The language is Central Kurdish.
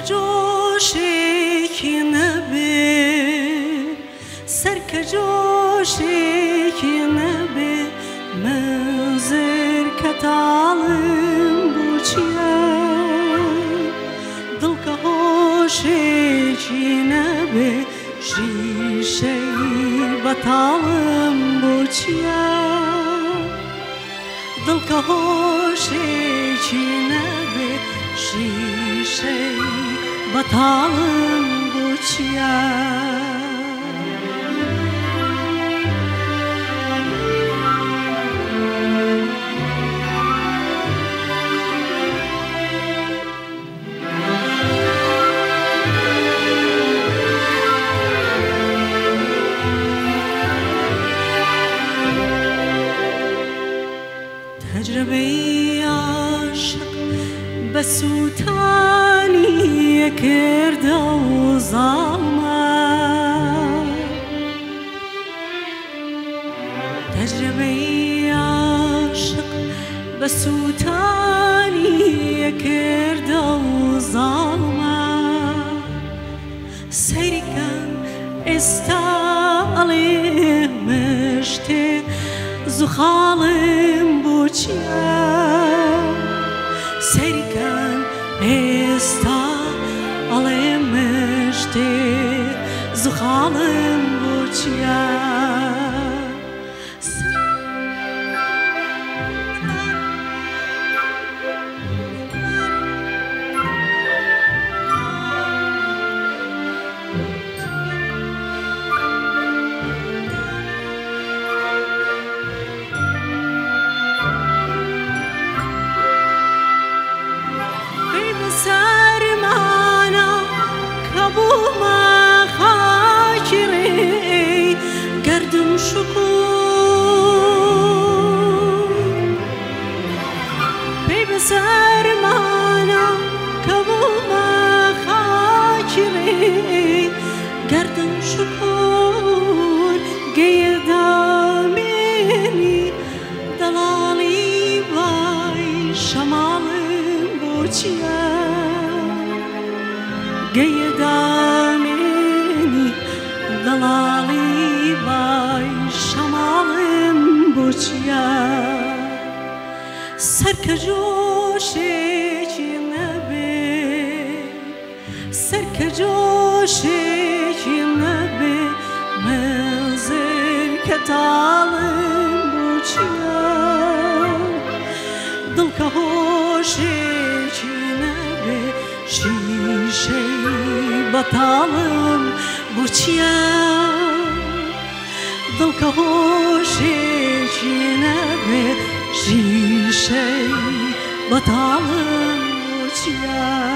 جۆشێکی نەبێ، سەرکە جۆشێکی نەبێ، منزر کە تاڵم بۆ چییە؟ دڵکە هۆشێکی نەبێ، شیشەی بەتاڵم بۆ چییە؟ دڵکە هۆشێکی نەبێ، شیشەی بەتاڵم بۆ چییە؟ تەجربەی عاشق بە سووتانی کردە و زاڵمە، تەجربەی عاشق بە سووتانی کردە و زاڵمە. سەیرکەن ئێستا ئەڵێ مشتێ زوخاڵم بۆ چییە؟ سەیرکەن ئێستا ئەڵێ مشتێ زوخاڵم بۆ چییە؟ سەرمانە کە بوومە خاکی ڕێی گەردم شکور، پێی بەسەرمانە کە بوومە خاکی ڕێی گەردم شکور، گەیەدامێنی دەڵاڵی وای شەماڵم بۆ چییە؟ گەیەدامێنی دەڵاڵی وای شەماڵم بۆ چییە؟ سەرکە جۆشێکی نەبێ، سەرکە جۆشێکی نەبێ، منزل کە تاڵم بۆ چییە؟ دڵکە هۆشێکی نەبێ، شیشەی بەتاڵم بۆ چییە؟ دڵکە هۆشێکی نەبێ، شیشەی بەتاڵم بۆ چییە؟